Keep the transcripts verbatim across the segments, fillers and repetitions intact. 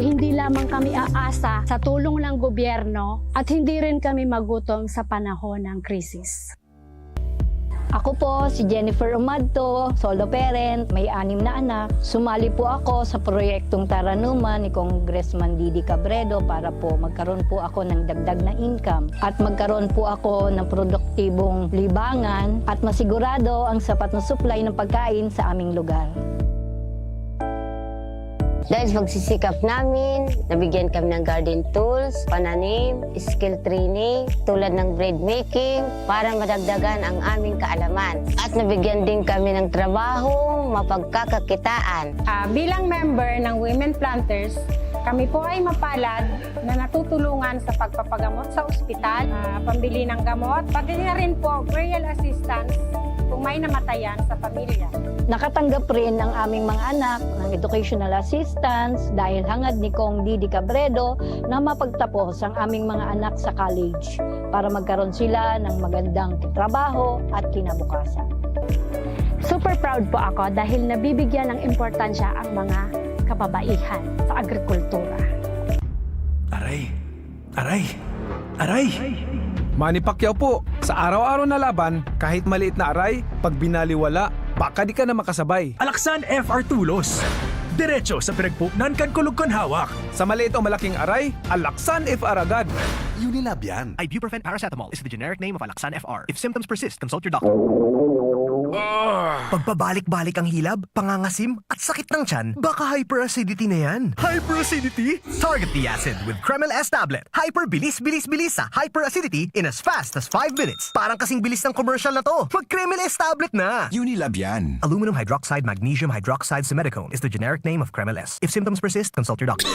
Hindi lamang kami aasa sa tulong ng gobyerno at hindi rin kami magutom sa panahon ng krisis. Ako po si Jennifer Umadto, solo parent, may anim na anak. Sumali po ako sa proyektong Taranuman ni Congressman Didi Cabredo para po magkaroon po ako ng dagdag na income at magkaroon po ako ng produktibong libangan at masigurado ang sapat na supply ng pagkain sa aming lugar. Dahil sa pagsisikap namin, nabigyan kami ng garden tools, pananim, skill training, tulad ng bread making, para madagdagan ang aming kaalaman. At nabigyan din kami ng trabahong mapagkakakitaan. Ah, bilang member ng Women Planters, kami po ay mapalad na natutulungan sa pagpapagamot sa ospital, ah, pambili ng gamot, pati na rin po burial assistance kung may namatayan sa pamilya. Nakatanggap rin ang aming mga anak ng educational assistance dahil hangad ni Cong Didi Cabredo na mapagtapos ang aming mga anak sa college para magkaroon sila ng magandang trabaho at kinabukasan. Super proud po ako dahil nabibigyan ng importansya ang mga kababaihan sa agrikultura. Aray! Aray! Aray! Manny Pacquiao po, sa araw-araw na laban, kahit maliit na aray, pag binaliwala, baka di ka na makasabay. Alaksan F R Tulos. Diretso sa pinagpuknan kan kulog kan hawak. Sa maliit o malaking aray, Alaksan F R agad. Unilab yan. Ibuprofen paracetamol is the generic name of Alaksan F R. If symptoms persist, consult your doctor. Pagpabalik-balik ang hilab, pangangasim, at sakit ng tiyan, baka hyperacidity na yan. Hyperacidity? Target the acid with Kremil S tablet. Hyper bilis, bilis, bilis sa hyperacidity in as fast as five minutes. Parang kasing bilis ng commercial na to. Mag Kremil S tablet na! Unilab yan. Aluminum hydroxide magnesium hydroxide simethicone is the generic name of Kremil S. If symptoms persist, consult your doctor.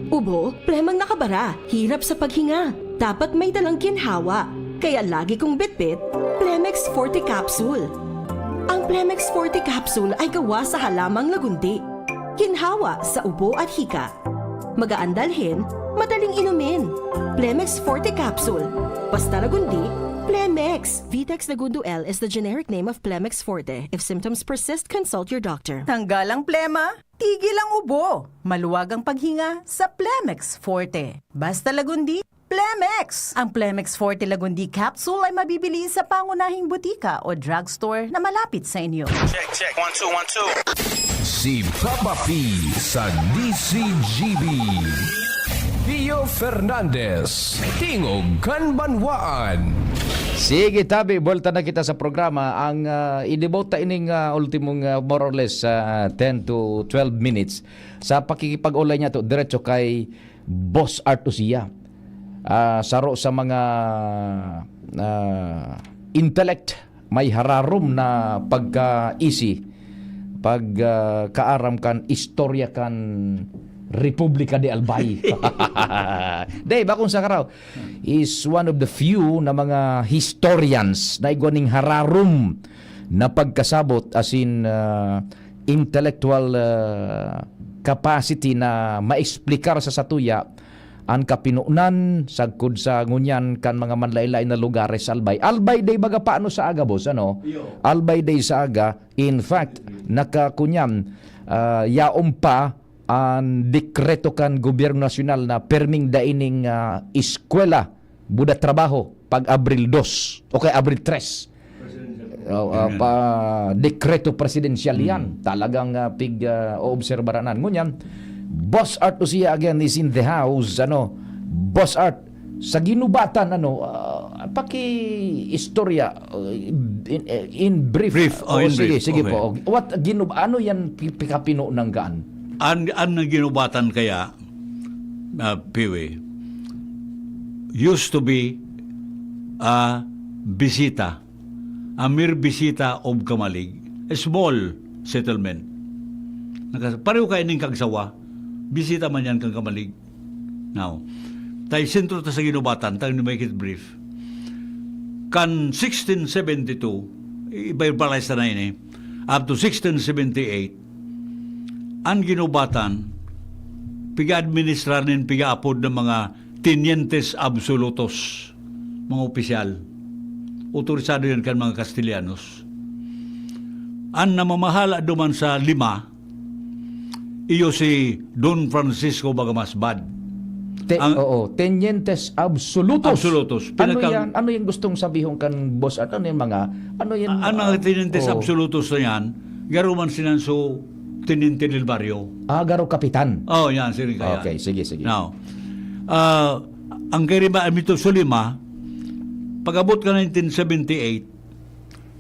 Ubo, plemang nakabara, hirap sa paghinga. Dapat may dalang ginhawa. Kaya lagi kong bitbit, Plemex Forte Capsule. Ang Plemex Forte Capsule ay gawa sa halamang lagundi. Ginhawa sa ubo at hika. Magaan dalhin, madaling inumin. Plemex Forte Capsule. Basta lagundi, Plemex. Vitex Lagundo L is the generic name of Plemex Forte. If symptoms persist, consult your doctor. Tanggal ang plema, tigil ang ubo, maluwag ang paghinga sa Plemex Forte. Basta lagundi, Plemex! Ang Plemex Forte Lagundi Capsule ay mabibili sa pangunahing butika o drugstore na malapit sa inyo. Check, check. One, two, one, two. Si Papa P sa D C G B. Pio Fernandez, Tingog kan Banwaan. Sige, tabi, buwelta na kita sa programa. Ang uh, i-devote ta ining uh, ultimong uh, more or less uh, ten to twelve minutes sa pakikipag-ulay niya to diretso kay Boss Art Usia. Uh, saro sa mga uh, intellect may hararom na pagkaisi, pag uh, kaaram kan istorya kan Republika de Albay. Dave, akong sakaraw is one of the few na mga historians na igwa ning hararom na pagkasabot, as in uh, intellectual uh, capacity na maexplikar sa satuya an kapinonan sagkod sa ngunyan kan mga manlaen-laen na lugares sa Albay. Albay Day baga paano sa aga, boss, ano? Albay Day sa aga. In fact, nakakunyan, uh, yaon pa an dekreto kan gobyerno nasyonal na perming dai ning uh, eskwela, buda trabaho, pag Abril dos o kay Abril tres. Oh, uh, pa dekreto presidensyal yan. Hmm. Talagang uh, pig uh, oobserbaran. Ngunyan, Boss Art Usia again is in the house. Ano, Boss Art, sa ginubatan, ano, uh, paki-istorya uh, in, in brief. Brief. Oh, oh, in sige, brief. Sige okay. Po. What ginub ano yan pikapino nang gaan? An an ginubatan kaya uh, Piwi used to be a uh, bisita a mere bisita of Camalig, a small settlement. Pareho kaya ning Cagsawa, bisita man yan kan Camalig. Now, tay sentro ta sa ginubatan, tayo ni make it brief. Kan sixteen seventy-two, i-verbalize na ini, up to sixteen seventy-eight, ang ginubatan, piga-administrar nin piga-apod ng mga tenientes absolutos, mga opisyal. Otorisado yan kan mga Kastilyanos. Ang namamahala duman sa lima, Iyo si Don Francisco Bagamasbad. Te, Ang- oo, tenientes absolutos. Absolutos. Ano Pinakang- yan? Ano yung gustong sabihon kan boss? Ano yung mga, ano yung... Ang mga tenientes Oo. absolutos na yan, garo man sinan su teniente del barrio. Ah, garo kapitan. Oh, yan, sila kaya. Okay, sige, sige. Now, ah, ang kay Riba Amito Sulima, pag-abot ka nineteen seventy-eight,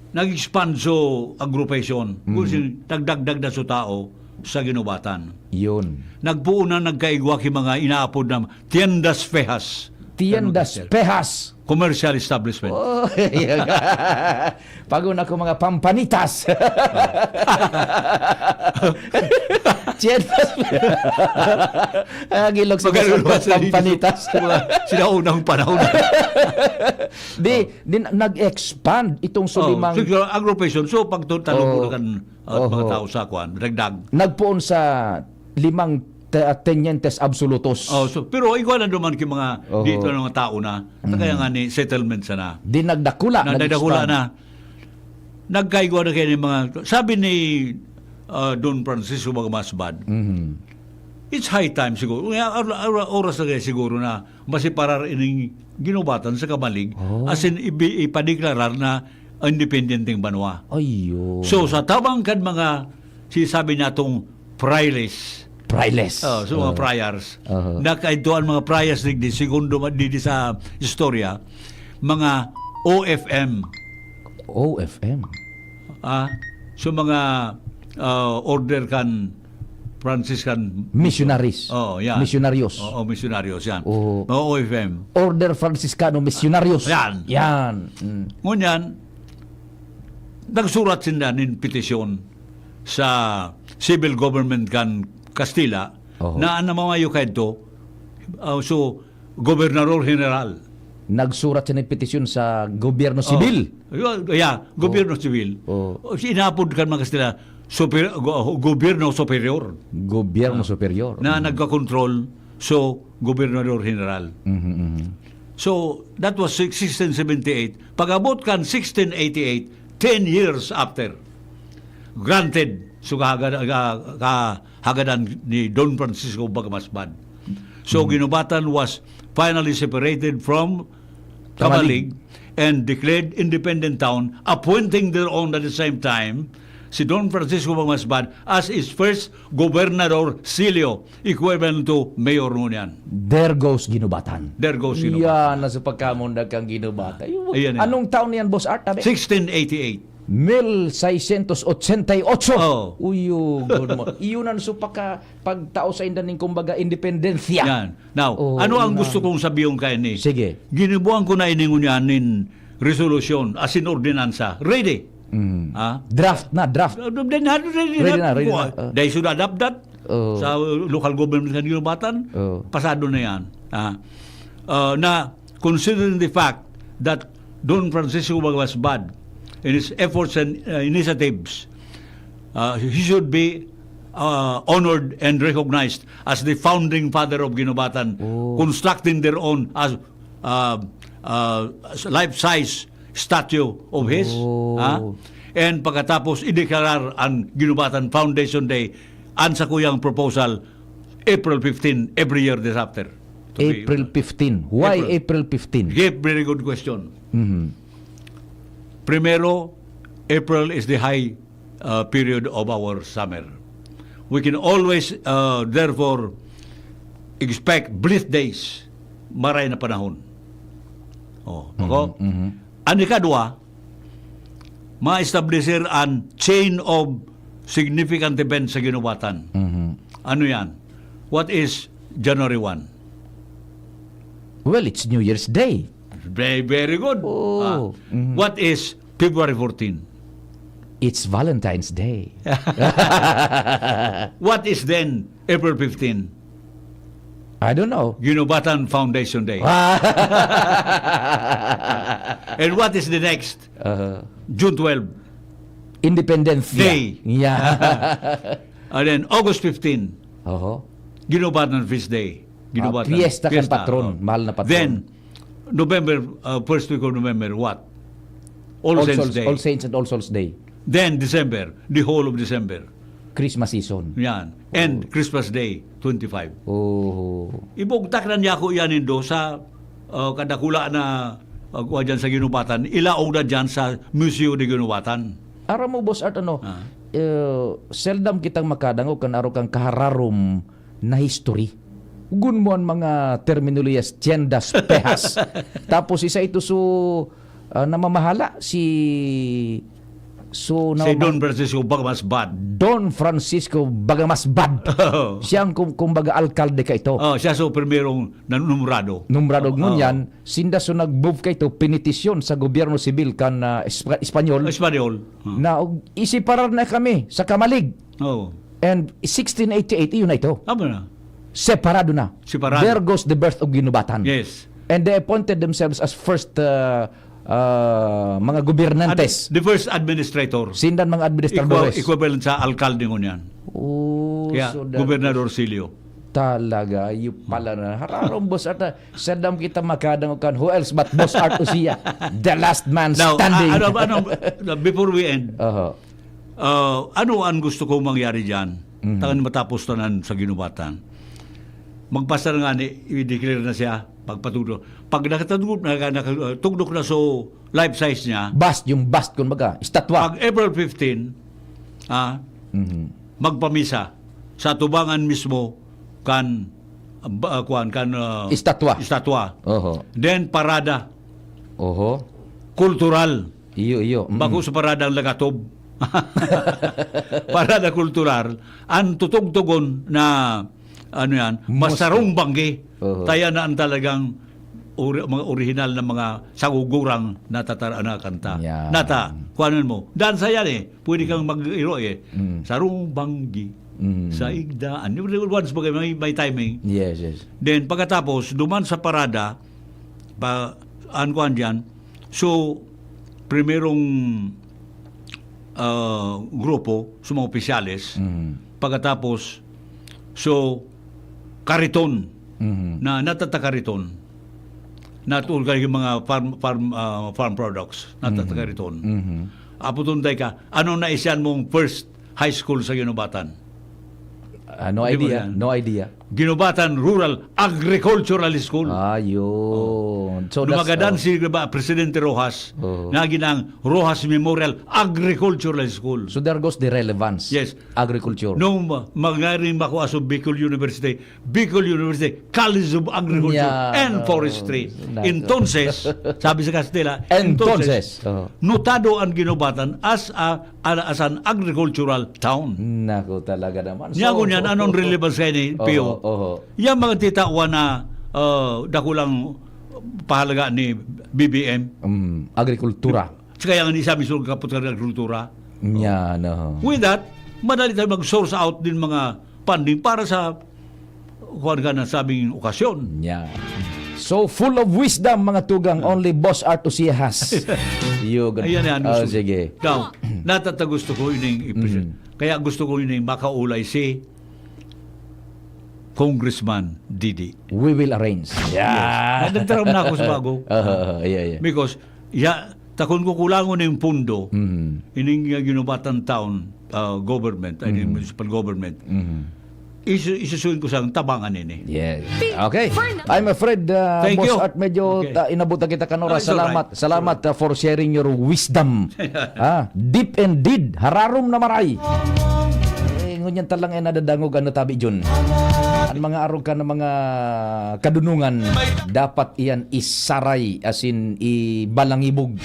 nag-expand so aggravation. Kung Mm. sin-, nagdagdag na so tao sa ginubatan. Yun. Nagpuon na nagkaigwa ki mga inaapod na tiendas fijas. Tiendas Ano, pehas. Commercial establishment. Oh, pag-una ko mga pampanitas. Tiendas. Ah, gilog sa Magkano mga ba sa pampanitas. sa mga sinaunang panahon? Di, din, nag-expand itong Oh, Sulimang. Siguro, aggravation. So, pag to, talo Oh. mo kan, uh, mga Oho. tao sa kwan, dagdag. Nagpoon sa limang te- tenientes absolutos. Oh, so, pero igwa na naman ki mga Oho. dito ng mga tao na. Kaya nga ni settlement sana. Di nagdakula, Na, nadakula nag-expand. na. Nagkaigwa na kayo ng mga... Sabi ni uh, Don Francisco Magmasbad, Mhm. it's high time siguro. Nga, or- or- oras na kayo siguro na masiparar ining ginubatan sa kamalig. Oh. As in, ibi- ipadeklarar na independenteng banwa. Ayo. So, sa tabang kan mga, si sabi niya itong frailes, Priceless. oh, so mga Oh. friars, Aha. na kaidtoan mga friars digdi, segundo ma- digdi sa istorya, mga O F M. O F M. Ah, so mga ah, order kan Franciscan Missionaries. Oh, yan. Missionaryos. Oo, missionaryos yan. Oo. Mga O F M. Order Franciscano Missionaryos. Yan. Yan. Mm. Ngunyan, nagsurat sinda nin petisyon sa civil government kan Kastila Oho. na ang namamayo kaidto, uh, so, Gobernador General. Nagsurat siya ng petisyon sa gobyerno Oh. sibil. Yeah, gobyerno sibil. Oh. Inapod kan mga Kastila, super, go- gobyerno superior. Gobyerno superior. Na nagkakontrol, so, Gobernador General. Mhm, mhm. So, that was sixteen seventy-eight. Pag-abot kan sixteen eighty-eight, ten years after, granted, so kahagad, ka- kahagadan ni Don Francisco Bagmasbad. So, Ginubatan was finally separated from Camalig and declared independent town, appointing their own at the same time si Don Francisco Bagmasbad as its first gobernador silyo, equivalent to mayor ngunyan. There goes Ginubatan. There goes Ginubatan. Yan, nasa pagkamundag kang Ginubatan. Yung- Ayan yan. Anong taon niyan, Boss Art? Abi? Sixteen eighty-eight. Mil seiscientos ochenta y ocho. Oh. Uyo, good mo. Iyon ang supaka pagtao sa inda ning, kumbaga, independensya. Yan. Now, Oh, ano ang yun gusto ang- kong sabihon kayo ni? Sige. Ginubuhan ko na ini ngunyan nin resolusyon, as in ordinansa. Ready. Mm. Ah? Draft na, draft. Uh, then, how do they Ready na, ready Kung, na. Uh. They should adopt that Oh. sa local government kan Ginubatan. Oh. Pasado na yan. Ah. Uh, na, considering the fact that Don Francisco Bagmasbad, in his efforts and uh, initiatives, uh, he should be uh, honored and recognized as the founding father of Ginubatan, Oh. constructing their own as uh, uh, life-size statue of his, Oh. Ha? And pagkatapos ideklarar ang Ginubatan Foundation Day, ang sa kuyang proposal, April fifteen every year thereafter. To be- April fifteen. Why April. April fifteen? Give very good question. Mhm. Primero, April is the high uh, period of our summer. We can always, uh, therefore, expect bleak days, maray na panahon. Oh, ako? Mhm. Ang ikadwa, ma-establisher ang chain of significant events sa Ginubatan. Mhm. Ano yan? What is January one? Well, it's New Year's Day. Very, very good. Oh, Ah, mhm. What is February fourteen? It's Valentine's Day. What is then April fifteen? I don't know. Ginubatan Foundation Day. And what is the next? Uh, June twelve. Independence Day. Yeah. And then August fifteen, Oho. Ginubatan Feast Day. Ginubatan. Ah, fiesta kan patron. Mahal na patron. Then, November, uh, first week of November, what? All, All Saints Souls, Day. All Saints and All Souls Day. Then, December, the whole of December. Christmas season. Yan. And Christmas Day, twenty-five. Oh. Ibugtak na niya ko yan, Indo, sa, uh, kadakula na, uh, kuha dyan sa Ginubatan, ilaog na dyan sa Museo de Ginubatan. Aram mo, Boss Art, ano, Ah. eh, seldom kitang makadangog kan aro kang kahararom na history. Gun mo ang mga terminolohiyas, tiendas, pehas. Tapos isa ito so, ah, namamahala si, so, Si namamaha- Don Francisco Bagamasbad. Don Francisco Bagamasbad. Oo. Siya ang kum-, kumbaga alkalde ka ito. Oh, siya so primerong nanumrado. Numrado Oo. ngunyan, sinda so nag-move ka ito, pinitisyon sa gobyerno sibil kan, ah, Espa-, Espanyol. Espanyol. Oo. Na, og, isiparar na kami sa Kamalig. Oo. And sixteen eighty-eight, iyon na ito. Tama na. Separado na. Separado. There goes the birth of Ginubatan. Yes. And they appointed themselves as first, uh, uh, mga gobernantes. Ad-, the first administrator. Sindan mga administradores. Equa-, equivalent sa alkalde ngunyan. Oh, Kaya, so that Gobernador Silio. Talaga, iyo pala na. Hararom, Boss Art, ah, sadam kita makadangog kan. Who else but Boss Art Usia? The last man Now, standing. ah, ano, ano, before we end, Oho. ah, ano ang gusto kong mangyari dyan? Mhm. Tangan matapos tanan sa Ginubatan. Magpasar nga ni, i-declare na siya, pagpatugdok. Pag nakatugdok na, naka-, nakatugdok na so life size niya, Bust, yung bust, kumbaga, estatwa. Pag April fifteen, ah, Mhm. magpamisa sa atubangan mismo kan, ah, kuwan, kan, ah, Estatwa. estatwa. Oho. Then, parada. Oho. Kultural. Iyo, iyo. Mm. Bako sa parada ang lagatob. Parada kultural. Ang tutugtugon na, ano yan, Mostro. masarong banggi. Oho. Taya na ang talagang ori-, mga orihinal na mga sagugurang natatara-, na kanta. Yan. Nata, kuhanan mo. Dansa yan eh. Pwede kang mag-iro eh. Mm. Sarong banggi Mm. sa igdaan. Yung once bagay, may, may timing. Yes, yes. Then, pagkatapos, duman sa parada, pa, an kuwan dyan. So, primerong, ah, grupo, sa mga opisyales. Mm. Pagkatapos, so, kariton. Mhm. Na, natataka riton. Natuon kayo yung mga farm, farm, ah, farm products. Natataka Mhm. riton. Mhm. Aputon tayo ka, anong naisyan mong first high school sa Ginubatan? Ah, no Di ba idea. yan? No idea. Ginubatan Rural Agricultural School. Ah, yun. Oh. So, Nung that's, magadan oh. si, di ba, Presidente Rojas, Oh. na ginang Rojas Memorial Agricultural School. So, there goes the relevance. Yes. Agriculture. Nung ma-, magaling ako sa Bicol University, Bicol University College of Agriculture Yeah. and Forestry. Nako. Entonces, sabi sa Kastila, Entonces. entonces, Oh. notado ang Ginubatan as a, a, as an agricultural town. Nako, talaga naman. Niya So, ko niyan, so, anong oh, relevance kayo ni Pio? Oho, oho. Yan mga titawan na, ah, dakulang pahalaga ni B B M. Mm, agrikultura. Kaya nga ni sa mismo kapot ka ng agrikultura. Yan, Oh. oho. With that, madali tayo mag-source out din mga funding para sa, kuwan ka na sabing okasyon. Yan. So full of wisdom, mga tugang, only Boss Art Usia has. Yun. Ayan yan, Oh, gusto. sige. Now, natata gusto ko ining i-present. Mm. Kaya gusto ko ining makaulay si Congressman Didi. We will arrange. Yes. Yeah. Nagtaram na ako sa bago. Oo, oo, yeah, yeah. Because, ya, takon ko kulangon na yung pundo, Mm. ining, uh, Ginubatan Town, uh, government, ay, Mm. municipal government. Mm. Isu-, isusuin ko sa tabangan ini. Yes. Okay. I'm afraid, uh, Thank Boss you. Art, medyo Okay. ta-, inabutan kita kan oras. No, it's all Salamat. right. Salamat, uh, for sharing your wisdom. Ah, deep indeed. Hararom na maray. Eh, ngunyan talang, eh, nadadangog ano tabi, Jun. Ang mga arog ka ng mga kadunungan, dapat iyan isaray, as in, ibalangibog.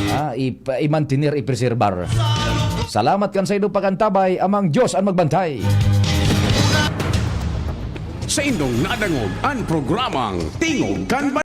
Ah, i-, i-mantener, i-preserbar. Salamat kan sa inyong pag-antabay, Amang Diyos ang magbantay. Sa indong nadangog ang programang Tingog kan